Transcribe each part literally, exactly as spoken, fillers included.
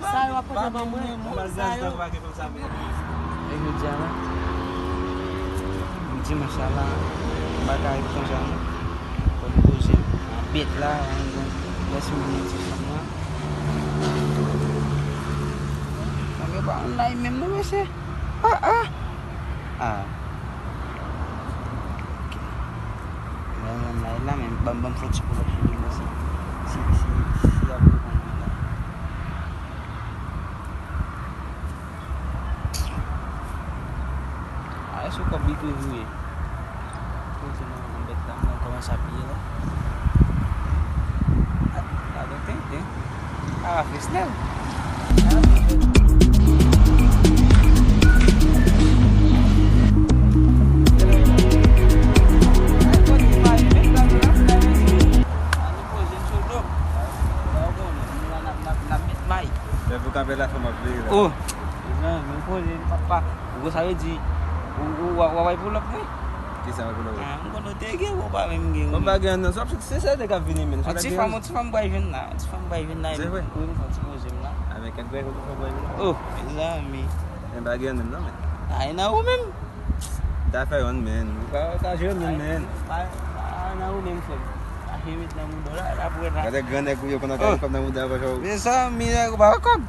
Sa yo ap pote ban mwen, moun sa yo. E jodi a la, dimanch la la, m pa ka ret konsa non. Fò m poze m. A bèt la, m gen lès m gen ti fanm nan. Nèg yo pa online menm non, mesye. Ah, ah. Ah. Ok. Mwen menm la, la, men ban m, ban m fè ti pull up sou li, men si, si, si, si y ap reponn mwen la. A, èske kòb li toujou ye? Kote nan bèt la, mwen kòmanse ap ye la. Gade tenten. A, Fesnel. Lè pou kanpe la, fò m ap veye la. Oh. Mezanmi, poze papa. Ou sa vle di, ou, ou, w ap, w ap bay pull up mwen? Kisa w ap bay pull up? Ah, m konn ou te gen, ou pa menm gen. Mwen pa gen non, se, se, se te k ap vini, men. Yon ti fanm, yon ti fanm bay jwenn la, yon ti fanm bay jwenn la. Se vre? Wi, m fè yon ti poze m la. A, men kèk bagay yon ti fanm bay jwenn la. Oh, mezanmi. Men pa gen non, men. Ay, nan ou menm. Ta fè yon, men. Ou ka, ou ka jwenn, men. Ay, pa, pa nan ou menm, frè m. Achte met nan mouda w la, la pou wè la. Gade gran nèg ou ye, konn ap kale kòb nan mouda w, pa fè w. Mezanmi, nèg ou pa wè kòb.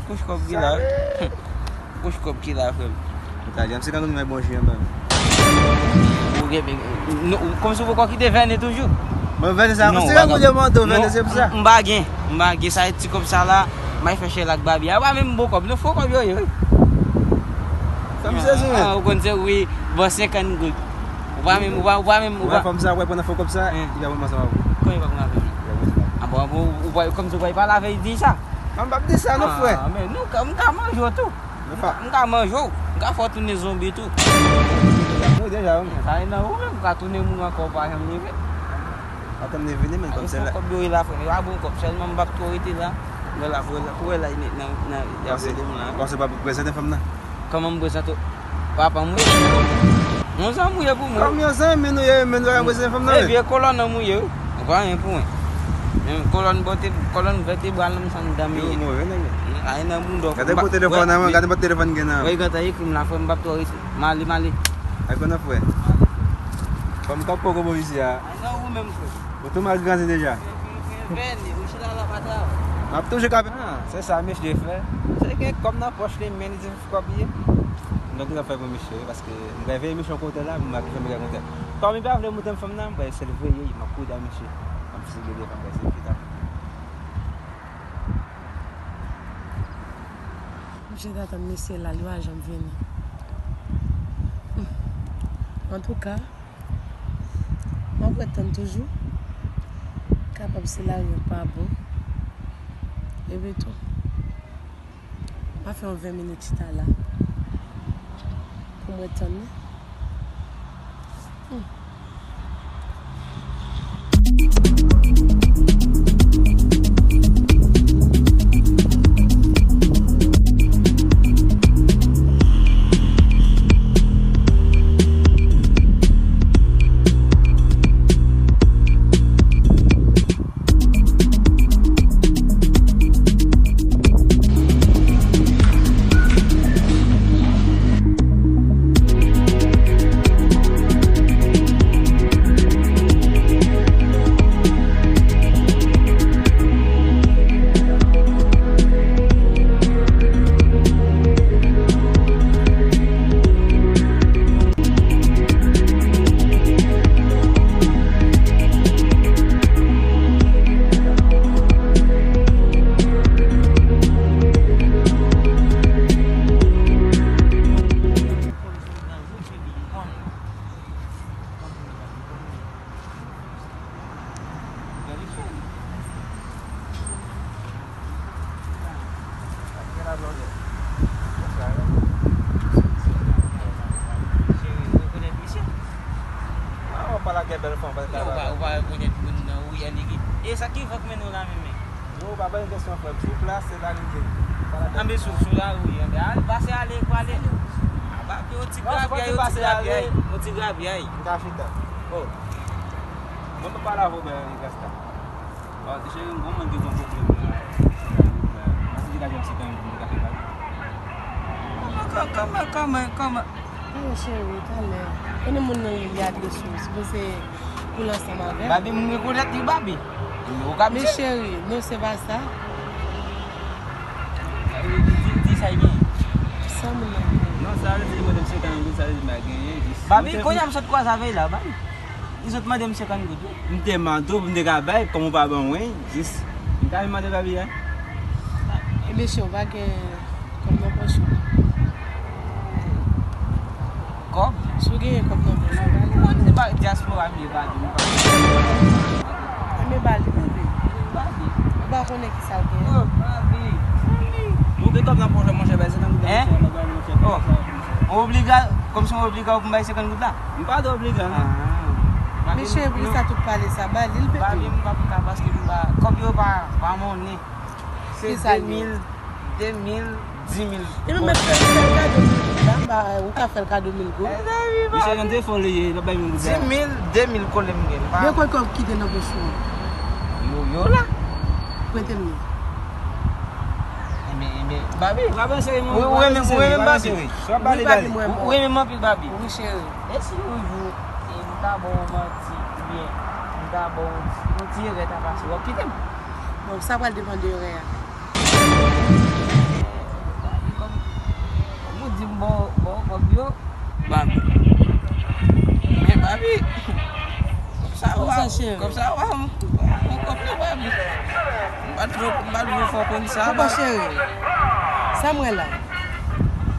Kouch kòb ki la. Kouch kòb ki la, frè m. Ou ta janm se kan nou mèt bon jwi anba. Ou gen, nou, kòmsi ou poko kite vène toujou. Bon, vène sa, non, se ou pa gen. Vène, se pou sa. M, m pa gen, m pa gen, sa ti kòb sa la, m al fè chèlè ak Babi a, pa menm bon kòb, non, fo kòb yo ye, wi. Sa m sezi, wi. Ah, ou konn se wi, bon senkant goud. Ou pa menm, ou pa, ou pa menm, ou pa. Ou wè fanm sa, ou wè pandan fo kòb sa, li pa pran ansanm avè w. Kòman li pa pran avè m? Li pa pran ansanm avè w. Ah bon, ah bon, ou pa, kòmsi ou pa, pa lave di sa? Mwen p ap di sa, non, frè. Ah, men nou ka, m ka manje w tou. M ka manje w, m ka fè w tounen zonbi tou. Mouri deja, wi. Sa e nan ou menm, ou ka tounen moun ankò, ou pa janm leve. Atann m vini, men kòm se la. Kòb yo la, frè m, yo a bon kòb, sèlman m p ap twò rete la. Wè la, wè la, wè la, nan, nan, y ap rele moun la. Panse pa prezante fanm nan. Kòman m prezante w? Papa m wi. Yon zanmi w ye pou mwen. Kòm yon zanmi nou ye, men nou pa ka prezante fanm nan, men. Ebyen, kolòn an m ou ye, wi. Ou pa anyen pou mwen. Men kolòn vète-, kolòn vètebral nan m se anndan m ye. Yo move, nèg yo. Ay nan bouda w. Gade pou telefòn nan, gade pou telefòn gen nan. Wè, gata, ekri m la, frè m, m p ap twò rete. M ale, m ale. Ay, konnen, frè. Fanm k ap poko bò isi a. Ay nan ou menm, frè. Ou tou mal grandi deja. Vèni, ou chita la pa travay. M ap toujou kanpe. Ah, se sa, mesye, frè. Se gen kòb nan pòch li, men li di kòb ye. Donk, li ap fè pou misye, paske m pral veye misye yon kote la, pou m wè ki jan bagay konte. Kòm li pa vle montre m fanm nan, m pral eseye l veye, m ap kouri dèyè misye. M ap eseye gade, m ap eseye fita. Misye t ap tann mesye la, li pa janm vini. Hmm. Antouka, m ap ret tann toujou. Kapab se lari an pa bon. Epi tou, m a fè yon ven minit chita la pou mwen tann li. Hmm. Cheri, ou rekonèt misye? Ah, w ap pale ak bèl fanm, pale ak... Ou pa, ou pa rekonèt moun nan, ou yè li ki. E sa ki fè k mennen w la menm, men? Yo, pa bay kesyon, frè m. Sou plas, se la rive. Anben, sou, sou lari, anben, al, pase ale, pale. Apa, yon ti gravyay, yon ti gravyay, yon ti gravyay. M ka chita. Oh. Mwen pa pale avè w, ben, Rasta. Bon, cheri, m gon moun ki gon pwoblèm la. Li ka jwenn se kanmenm pou mwen ka fè bagay. Kòman, kòman, kòman, kòman? Talè, cheri, talè. Konnen moun nan li adrese w, sipoze pou l ansanm avè l. Babi, m rekonèt li, Babi. Ou ka Men cheri, non, se pa sa. Di, di, di sa l gen. Sa moun nan gen. Non, sa vle di li mande m senkant goud, sa vle di m pa genyen, jis Babi, kounye a m sot kwaze avè l la, Babi. Li sot mande m senkant goud, wi. M te mande w, m te ka bay, kòm ou pa ban mwen, jis. M ka vin mande Babi a? E mesye, ou pa gen kòb nan pòch ou? Kòb? Si w genyen kòb nan pòch ou, ba li. Mwen se pa dyaspora m ye, Babi, m pa. Enben ba li, bebe. Babi. Ou pa konnen ki sa l gen. Oh, Babi. Ou gen kòb nan pòch ou, monchè, bay senkant goud la, monchè, nan bay monchè. Oh. Ou obliga, kòmsi ou obliga pou m bay senkant goud la? M pa t obliga, non. Ah. Mesye, poukisa tout pale sa? Ba li l, bebe. Babi, m p ap ka paske m pa, kòb yo pa, pa monnen. Se de mil, de mil, di mil. Epi mèt fè l kado mil goud la, m ba ou ka fè l kado mil goud. Mesye, nan defo li ye, l ap bay mil goud la. Di mil, de mil kole m gen. Men kote kòb kite nan pòch ou? Yo, yo la. Prete m li. Enben, enben, Babi. Ou renmen, ou renmen Babi, wi. Ou renmen m anpil, Babi. Wi, cheri. E si yon jou, e m ta ba w manti, oubyen m ta ba w yon ti erè ta pase, w ap kite m? Bon, sa pral depann de erè a. Kòm, kòm ou di m ba w, ba w kòb yo, Babi. Men Babi, kòm sa w ap, kòm sa w ap, m, m, m kòb nan Babi. M pa t vle, m pa t vle fè w konn sa, Babi. Papa cheri, sa m wè la?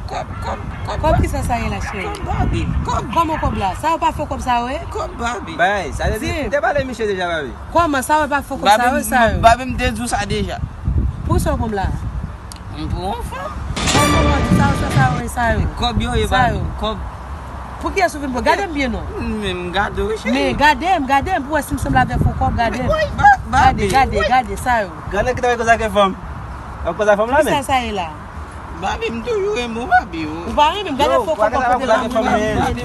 Kòb, kòb, kòb. Kòb kisa sa ye la, cheri? Kòb Babi, kòb. Kòman kòb la? Sa yo pa fè kòb sa yo, e? Kòb Babi. Bay, sa vle di, m te pale misye deja, Babi. Kòman sa yo pa fè kòb sa yo, sa yo? Babi, m te di w sa deja. Poukisa w konn la? M pou yon fanm. Yon fanm, mwen di sa yo, sa, sa yo, sa yo. Kòb yo ye, Babi. Kòb. Pou kiyès ou vin pran? Gade m byen non. Men m gade w, cheri. Men gade m, gade m pou wè si m sanble avèk yon kòb, gade m. Gade, gade, gade sa yo. Gade ki ta koz ak fanm. Ap koz ak fanm la men. Kisa sa ye la? Babi, m toujou renmen w, Babi, o. Ou pa renmen m, gade fo kòb ap pote ban mwen.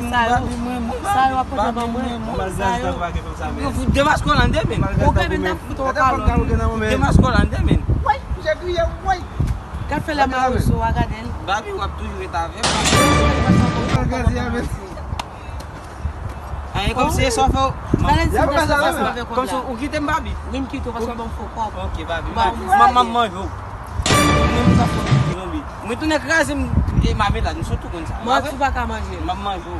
Sa yo ap pote ban mwen. Sa yo. Demaske w lan de men. Ou gen men n ap fout w kalòt. Demaske w lan de men. Woy, misye touye m, woy. Gad fè lè mawozo a, gade l. Babi, w ap toujou ret avè m. Anyen kòmsi e sa w fè w. Kòmsi ou kite m, Babi. Wi, m kite w paske w ban m fo kòb. Ok, Babi. M ap manje w. Mwen, m ka fè w zonbi. Mwen tounen kraze m e mamelad, m sot tou konn sa. Mwen tou pa ka manje. M ap manje w.